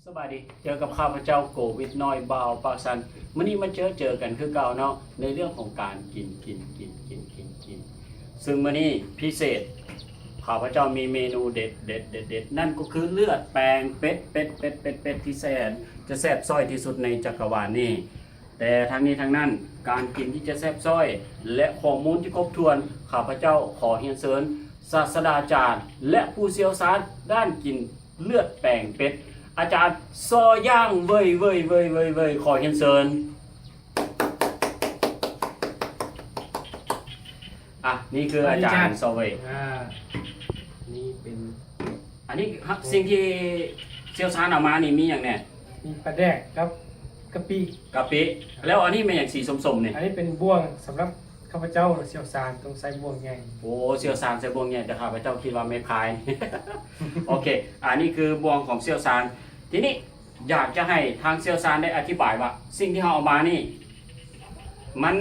ສະບາຍດີ ເຈີກັບຂ້າພະເຈົ້າໂກວິດນ້ອຍ ບ່າວປາກຊັນ. ມື້ນີ້ມາເຈີເຈີກັນຄືເກົ່າເນາະ ໃນເລື່ອງຂອງການກິນ ກິນ ກິນ ກິນ ກິນ ກິນ. ຊຶ່ງມື້ນີ້ພິເສດ ຂ້າພະເຈົ້າມີເມນູເດັດ ເດັດ ເດັດ ເດັດ ນັ້ນກໍຄືເລືອດແປງເປັດ ເປັດ ເປັດ ເປັດ ເປັດ ທີ່ແສນຈະແຊບຊ້ອຍທີ່ສຸດໃນຈັກກະວານນີ້. ແຕ່ທັງນີ້ທັງນັ້ນ ການກິນທີ່ຈະແຊບຊ້ອຍ ແລະ ຂໍ້ມູນທີ່ຄົບຖ້ວນ ຂ້າພະເຈົ້າຂໍຮຽນເຊີນສາດສະດາຈານ ແລະ ຜູ້ຊ່ຽວຊານດ້ານກິນເລືອດແປງເປັດ ອາຈານ ຊໍ ຢ່າງ ເວີຍ ເວີຍ ເວີຍ ເວີຍ ເວີຍ ຂໍຮຽນເຊີນ. ອ່ະ ນີ້ຄືອາຈານ ສອເວີຍ. ອ່າ ນີ້ເປັນ ອັນນີ້ ສິ່ງທີ່ຊ່ຽວຊານເອົາມານີ້ມີຫຍັງແດ່? ມີປາແດກກັບກະປິ. ກະປິ. ແລ້ວອັນນີ້ແມ່ນຫຍັງສີສົ້ມໆນີ້? ອັນນີ້ເປັນບ່ວງສຳລັບຂ້າພະເຈົ້າ ຊ່ຽວຊານຕ້ອງໃຊ້ບ່ວງໃຫຍ່. ໂອ້ ຊ່ຽວຊານໃຊ້ບ່ວງໃຫຍ່ ແຕ່ຂ້າພະເຈົ້າຄິດວ່າໄມ້ພາຍ. ໂອເຄ ອັນນີ້ຄືບ່ວງຂອງຊ່ຽວຊານ. ທີນີ້ ຢາກຈະໃຫ້ທາງຊ່ຽວຊານໄດ້ອະທິບາຍວ່າ ສິ່ງທີ່ເຮົາເອົາມານີ້ ມັນ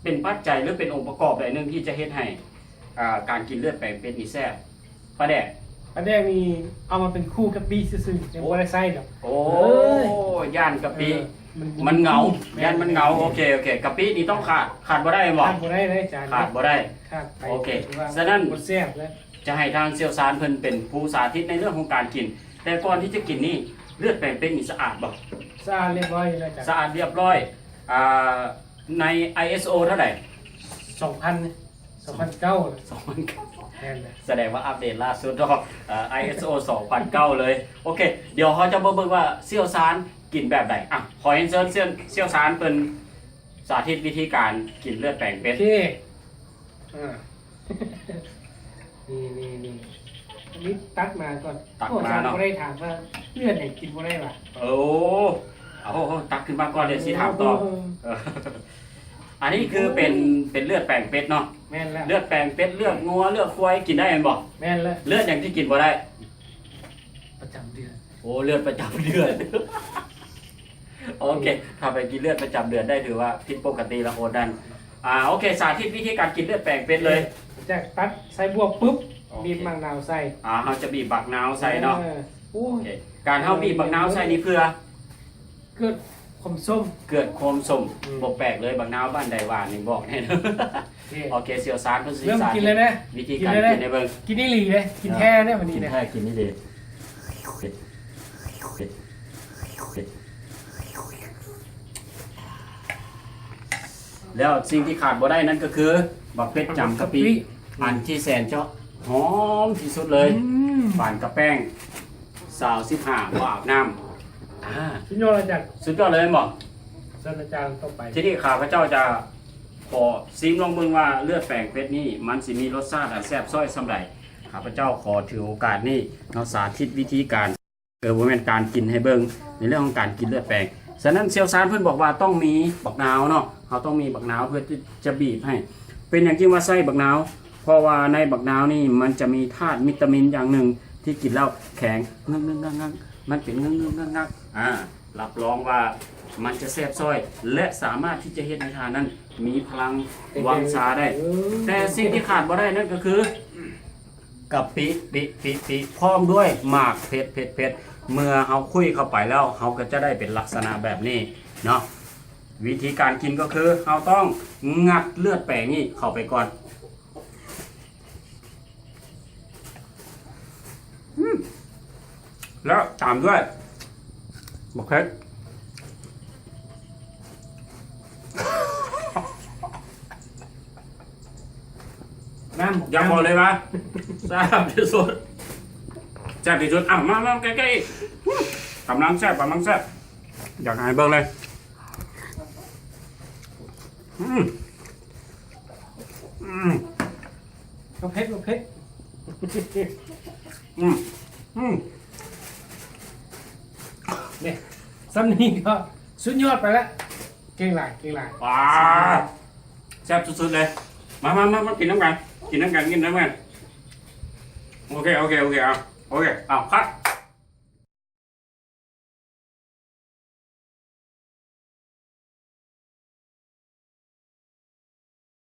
ເປັນປັດໄຈ ຫຼື ເປັນອົງປະກອບໃດໜຶ່ງທີ່ຈະເຮັດໃຫ້ ອ່າ ການກິນເລືອດແປງເປັດນີ້ແຊບ? ປາແດກ. ປາແດກນີ້ເອົາມາເປັນຄູ່ກະປິຊື່ໆ ຍັງບໍ່ໄດ້ໃຊ້ດອກ. ໂອ້ ເອີຍ ຢ້ານກະປິ ເອີ ມັນ ມັນເຫງົາ ມັນ ຢ້ານມັນເຫງົາ. ໂອເຄ ໂອເຄ ກະປິນີ້ຕ້ອງຂາດ ຂາດບໍ່ໄດ້ແມ່ນບໍ່? ຂາດບໍ່ໄດ້ເລີຍອາຈານ ຂາດບໍ່ໄດ້. ຂາດໄປ ໂອເຄ ບໍ່ແຊບເລີຍ. ສະນັ້ນ ຈະໃຫ້ທາງຊ່ຽວຊານເພິ່ນເປັນຜູ້ສາທິດໃນເລື່ອງຂອງການກິນ. ແຕ່ກ່ອນທີ່ຈະກິນນີ້ ເລືອດແປງເປັດນີ້ສະອາດບໍ່? ສະອາດລຽບຮ້ອຍຢູ່ແລ້ວອາຈານ. ສະອາດລຽບຮ້ອຍ. ອ່າ ໃນ ໄອເອສໂອ ເທົ່າໃດ? ສອງພັນ ສອງພັນເກົ້າ ສອງພັນເກົ້າ ແມ່ນແຫຼະ. ສະແດງວ່າອັບເດດລ່າສຸດເນາະ ເອີ ໄອເອສໂອ ສອງພັນເກົ້າເລີຍ. ໂອເຄ ດຽວເຮົາຈະມາເບິ່ງວ່າຊ່ຽວຊານກິນແບບໃດ. ອ່ະ ຂໍຮຽນເຊີນ ເຊີນ ຊ່ຽວຊານເພິ່ນສາທິດວິທີການກິນເລືອດແປງເປັດ. ໂອເຄ ອ່າ ນີ້ໆໆ ອັນນີ້ຕັກມາກ່ອນ. ຕັກມາເນາະ. ໂອ້ ອາຈານບໍ່ໄດ້ຖາມວ່າເລືອດນີ້ກິນບໍ່ໄດ້ຫວາ? ໂອ້ ເອົາ ເອົາ ຕັກຂຶ້ນມາກ່ອນ ດຽວຊິຖາມຕໍ່. ໂອ້ ເອີ ອັນນີ້ຄືເປັນ ເປັນເລືອດແປງເປັດເນາະ. ແມ່ນແລ້ວ. ເລືອດແປງເປັດ ເລືອດງົວ ເລືອດຄວາຍ ກິນໄດ້ແມ່ນບໍ່? ແມ່ນແລ້ວ. ເລືອດຫຍັງທີ່ກິນບໍ່ໄດ້? ປະຈຳເດືອນ. ໂອ້ ເລືອດປະຈຳເດືອນ. ໂອເຄ ຖ້າໄປກິນເລືອດປະຈຳເດືອນໄດ້ ຖືວ່າຜິດປົກກະຕິລະຄົນນັ້ນ. ອ່າ ໂອເຄ ສາທິດວິທີການກິນເລືອດແປງເປັດເລີຍ. ຈາກຕັດໃສ່ບ່ວງປຶບ ໂອເຄ ບີບໝາກນາວໃສ່. ອ່າ ເຮົາຈະບີບໝາກນາວໃສ່ເນາະ. ເອີ ໂອ້ຍ ໂອເຄ ການເຮົາບີບໝາກນາວໃສ່ນີ້ເພື່ອ ເກີດຄວາມສົ້ມ. ເກີດຄວາມສົ້ມ. ອືມ ບໍ່ແປກເລີຍ ບັກນາວບ້ານໃດຫວານນີ້ບອກແນ່. ໂອເຄ ໂອເຄ ຊ່ຽວຊານເພິ່ນຊິສາທິດວິທີການກິນໃຫ້ເບິ່ງ. ກິນອີ່ຫຼີເດ້ ກິນແທ້ເດ້ ມື້ນີ້ເດ້ ກິນແທ້ ກິນອີ່ຫຼີ. ແລ້ວສິ່ງທີ່ຂາດບໍ່ໄດ້ນັ້ນກໍຄື ບັກເຜັດຈຳກະປິ ກະປິ ອັນທີ່ແສນຈະຫອມທີ່ສຸດເລີຍ. ອືມ ປານກະແປ້ງ ຊາວ ສິບຫ້າ ບໍ່ອາບນ້ຳ. ອ່າ ສຸດຍອດອາຈານ. ສຸດຍອດເລີຍແມ່ນບໍ່? ເຊີນອາຈານຕໍ່ໄປ. ທີນີ້ຂ້າພະເຈົ້າຈະຂໍຊີມລອງເບິ່ງວ່າເລືອດແປງເປັດນີ້ ມັນຊິມີລົດຊາດອັນແຊບຊ້ອຍສ່ຳໃດ. ຂ້າພະເຈົ້າຂໍຖືໂອກາດນີ້ເນາະ ສາທິດວິທີການ ເອີ ບໍ່ແມ່ນການກິນໃຫ້ເບິ່ງ ໃນເລື່ອງຂອງການກິນເລືອດແປງ. ສະນັ້ນ ຊ່ຽວຊານເພິ່ນບອກວ່າຕ້ອງມີບັກນາວເນາະ, ເຮົາຕ້ອງມີບັກນາວເພື່ອທີ່ຈະບີບໃຫ້. ເປັນຫຍັງຈຶ່ງວ່າໃຊ້ບັກນາວ? ເພາະວ່າໃນບັກນາວນີ້ມັນຈະມີທາດວິຕາມິນຢ່າງໜຶ່ງທີ່ກິນແລ້ວແຂງງຶກໆ ມັນເປັນງຶກໆ ອ່າ ຮັບຮອງວ່າມັນຈະແຊບຊ້ອຍ ແລະ ສາມາດທີ່ຈະເຮັດໃຫ້ທ່ານນັ້ນມີພະລັງວັງຊາໄດ້. ເອີ ແຕ່ສິ່ງທີ່ຂາດບໍ່ໄດ້ນັ້ນກໍຄື ກະປິ ປິ ປິ ປິ ພ້ອມດ້ວຍໝາກເຜັດ ເຜັດ ເຜັດ. ເມື່ອເຮົາຄຸຍເຂົ້າໄປແລ້ວ ເຮົາກໍຈະໄດ້ເປັນລັກສະນະແບບນີ້ເນາະ. ວິທີການກິນກໍຄືເຮົາຕ້ອງງັດເລືອດແປງນີ້ເຂົ້າໄປກ່ອນ. ອືມ ແລ້ວຕາມດ້ວຍບັກເຜັດ. ນ້ຳ ຢາກບອກເລີຍວ່າແຊບທີ່ສຸດ ແຊບທີ່ສຸດ. ເອົາ ມາ ມາໃກ້ໆ ອືມ ກຳລັງແຊບ ກຳລັງແຊບ ຢາກໃຫ້ເບິ່ງເລີຍ. ອືມ ອືມ ບໍ່ເຜັດ ບໍ່ເຜັດ. ອືມ ອືມ ນີ້ ສ່ຳນີ້ກໍສຸດຍອດໄປລະ. ເກັ່ງຫຼາຍ ເກັ່ງຫຼາຍ. ວ້າ ແຊບສຸດໆເລີຍ. ມາ ມາ ມາ ມາກິນນຳກັນ ກິນນຳກັນ ກິນນຳກັນ. ໂອເຄ ໂອເຄ ໂອເຄ ເອົາ ໂອເຄ ເອົາ ຄັດ.